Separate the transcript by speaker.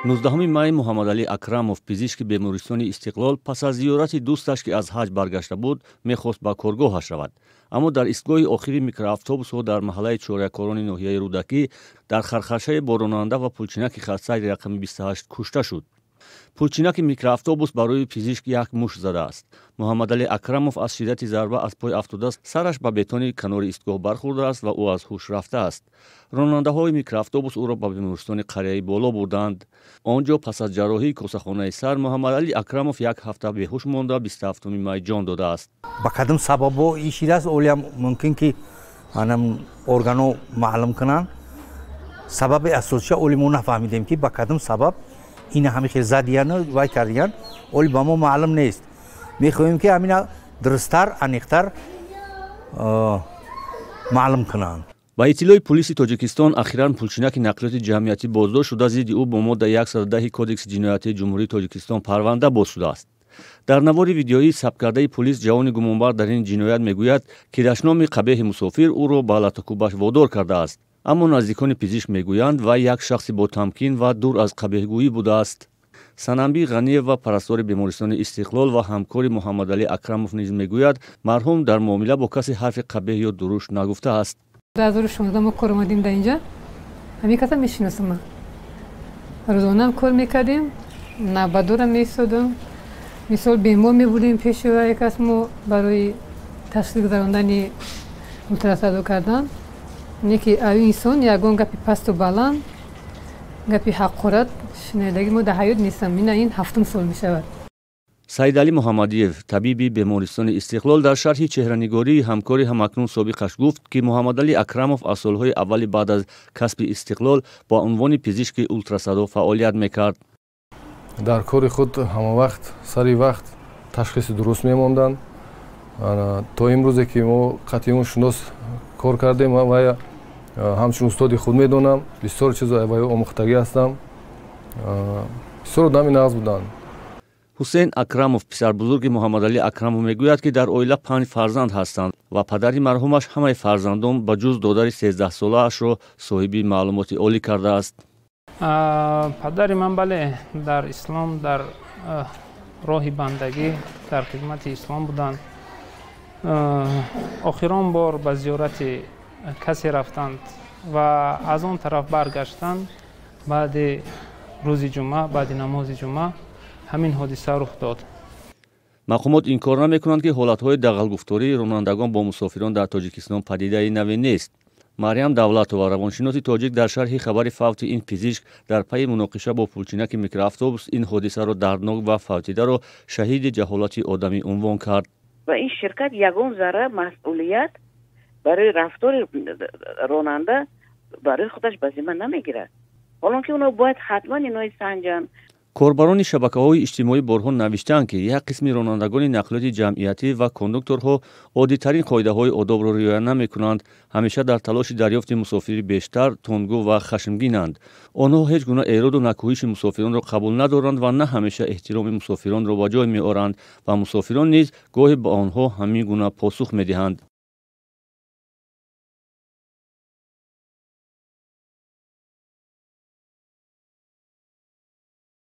Speaker 1: 19 май Муҳаммадалӣ Акрамов, пизишки бемористони Истиқлол, пас аз зиёрати дӯсташ, ки аз ҳаҷ баргашта буд, мехост ба коргоҳаш равад. Аммо дар истгоҳи охири микроавтобусҳо дар маҳаллаи Чорякорони ноҳияи Рӯдакӣ дар хархашаи бо ронанда ва пулчинаки хатсайри рақами 28 кушта шуд. Пулчинаки микроавтобус барои пизишк як мушт задааст. Муҳаммадалӣ Акрамов аз шиддати зарба аз пой афтода, сараш ба бетони канори истгоҳ бархӯрдааст ва ӯ аз ҳуш рафтааст. Ронандаҳои микроавтобус ӯро ба бемористони қарияи боло бурданд. Он ҷо пас аз ҷарроҳии косахонаи сар Муҳаммадалӣ Акрамов як ҳафта беҳуш монда, 27 май ҷон додааст.
Speaker 2: Ба кадом сабабо ишидааст, олиам мумкин ки анам органо маълум кунанд. Сабаби асосиша оли мо нафаҳмидем, ки ба кадом сабаб ина ҳами хел задияну вай кардиян, оли ба мо маълум нест. Мехоҳем, ки ҳамина дурусттар, аниқтар маълум кунанд.
Speaker 1: Ба иттилои пулиси Тоҷикистон, ахиран пулчинаки нақлиёти ҷамъиятӣ боздошт шуда, зидди ӯ бо моддаи 110 Кодекси ҷиноятии Ҷумҳурии Тоҷикистон парванда боз шудааст. Дар навори видеоии сабткардаи пулис ҷавони гумонбар дар ин ҷиноят мегӯяд, ки дашноми қабеҳи мусофир ӯро ба латукӯбаш водор кардааст. Аммо наздикони пизишк мегӯянд, вай як шахси ботамкин ва дур аз қабеҳгӯӣ будааст. Санамбӣ Ғаниева, парастори бемористони Истиқлол ва ҳамкори Муҳаммадалӣ Акрамов, низ мегӯяд, марҳум дар муомила бо касе ҳарфи қабеҳ ё дурушт нагуфтааст.
Speaker 3: 2016 мо кор омадем дар инҷа, ҳамин каса мешиносам ман. Рӯзонаам кор мекардем, навбатдорам меистодам. Мисол, бемор мебудем пеши як кас, мо барои ташхис гузарондани ултрасадо кардан. Не ки аю инсон ягон гапи пасту баланд, гапи ҳақорат шунидагӣ мо дар ҳаёт нестам. Ина ин ҳафтум сол мешавад.
Speaker 1: Саидалӣ Муҳаммадиев, табиби бемористони Истиқлол, дар шарҳи чеҳранигории ҳамкори ҳамакнун собиқаш гуфт, ки Муҳаммадалӣ Акрамов аз солҳои аввали баъд аз касби истиқлол бо унвони пизишки ултрасадо фаъолият мекард.
Speaker 4: Дар кори худ ҳамавақт сари вақт ташхиси дуруст мемонданд. То имрӯзе ки мо қатъи он шинос кор кардем, вай ҳамчун устоди худ медонам, бисёр чизо вай омӯхтагӣ ҳастам. Бисёр одами нағз буданд.
Speaker 1: Ҳусейн Акрамов, писарбузурги Муҳаммадалӣ Акрамов, мегӯяд, ки дар оила панҷ фарзанд ҳастанд ва падари марҳумаш ҳамаи фарзандон ба ҷуз додари 13-солаашро соҳиби маълумоти олӣ кардааст.
Speaker 5: Падари ман, бале, дар ислом, дар роҳи бандагӣ, дар хидмати ислом буданд. Охирон бор ба зиёрати касе рафтанд ва аз он тараф баргаштанд. Баъди рӯзи ҷумъа, баъди намози ҷумъа ҳамин ҳодиса рух дод.
Speaker 1: Мақомот инкор намекунанд, ки ҳолатҳои дағалгуфтории ронандагон бо мусофирон дар Тоҷикистон падидаи наве нест. Марьям Давлатова, равоншиноси тоҷик, дар шарҳи хабари фавти ин пизишк дар пайи муноқиша бо пулчинаки микроавтобус ин ҳодисаро дарднок ва фавтидаро шаҳиди ҷаҳолати одамӣ унвон кард.
Speaker 6: Ва ин ширкат ягон зарра масъулият барои рафтори ронанда барои худаш ба зимма намегирад, ҳолон ки онҳо бояд ҳатман инои санҷанд.
Speaker 1: Корбарони шабакаҳои иҷтимоӣ борҳо навиштаанд, ки як қисми ронандагони нақлиёти ҷамъиятӣ ва кондукторҳо оддитарин қоидаҳои одобро риоя намекунанд, ҳамеша дар талоши дарёфти мусофири бештар, тундгӯ ва хашмгинанд. Онҳо ҳеҷ гуна эроду накӯҳиши мусофиронро қабул надоранд ва на ҳамеша эҳтироми мусофиронро ба ҷой меоранд ва мусофирон низ гоҳе ба онҳо ҳамин гуна посух медиҳанд.